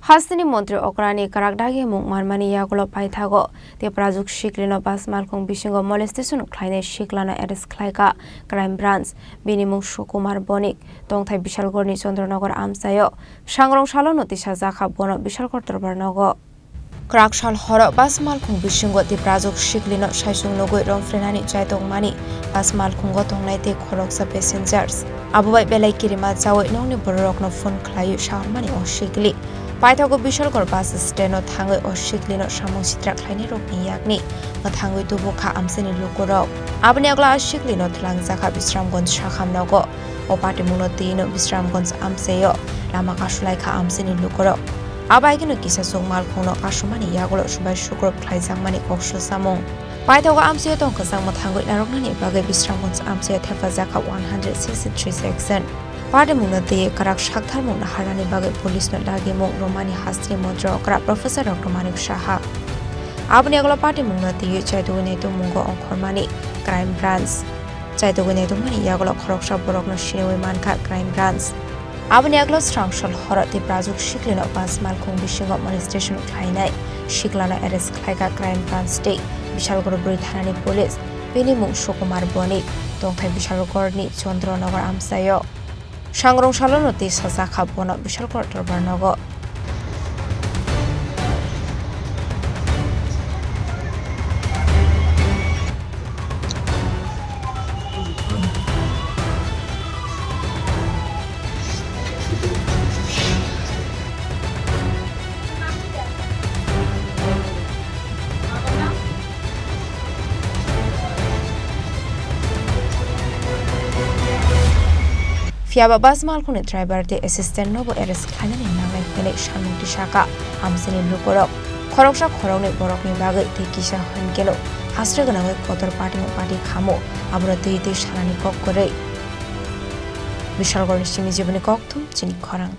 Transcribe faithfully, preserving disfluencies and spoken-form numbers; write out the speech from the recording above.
Hasteni montri okrani kwrak dagimung manmani yagulo paithago Tiprajwk siklino bus malkhung bisingo molestation khlainai siklano arrest khlaikha crime branch. Bini mung Sukumar Bonik, tongthai Bishalgorni Chandranagor amchaio. Sangrong salo no tisajakha bono Bishalgor dorbar nogo. Kwrak sal horo bus malkhung bisingo Tiprajwk siklino saisung nugwi romphrenani chaitokmani bus malkhungo tongnai tei khoroksa passengers. Abo bai belai kirima chawi nokni bororokno phone khlaiwi sahormani o sikli. Paithago Bishalgor bus stand-o thangwi o siklino samung sitra khlainairokni yakni mwthangwi tubukha amchaini lukurok. Aboni yagulo a siklino twlangjakha Bisramganj sakham nogo. O patimungno twiwino Bisramganj amchaio lama kasulaikha amchaini lukurok. Abo haikhe kisa chwng malkhungno kasumani yagulo subai sukrop khlaijakmani kok susamung. Paithago amchaio tong kwchang mwthangwi narwknani bagwi Bisramganj amchaio thepajakha one hundred sixty-three section. Patimungno twiwi kwrak saktharmung naharnani bagwi police-no dagimung rwmani hasteni montri okra Professor Doctor Manik Saha. Aboni yagulo patimungno twiwi chaitugwi naitukmungo ongkhormani crime branch. Chaitugwi naitukmani yagulo khoroksa borokno siniwi mankha crime branch. Aboni yagulo srang sal horo Tiprajwk siklino bus malkhung bisingo molestation khlainai siklano arrest khlaikha crime branch tei Bishalgor bwrwi thanani police. Bini mung Sukumar Bonik, tongthai Bishalgorni Chandranagor amchaio. Sangrong salono tei sajakha bono Bishalgor dorbar nogo. Phiya ba bus malkhungni driver tei assistant nobo arrest khlainani nangnai hwnwi samung tisakha amchaini lukurok. Khoroksa khoroknwi borokni bagwi tei kisa hwn keno hasra gwnangwi kotor patimung pati khamu, abono twi twi sanani kok kwrwi. Bishalgorni simi jiboni kokthum chini khorang.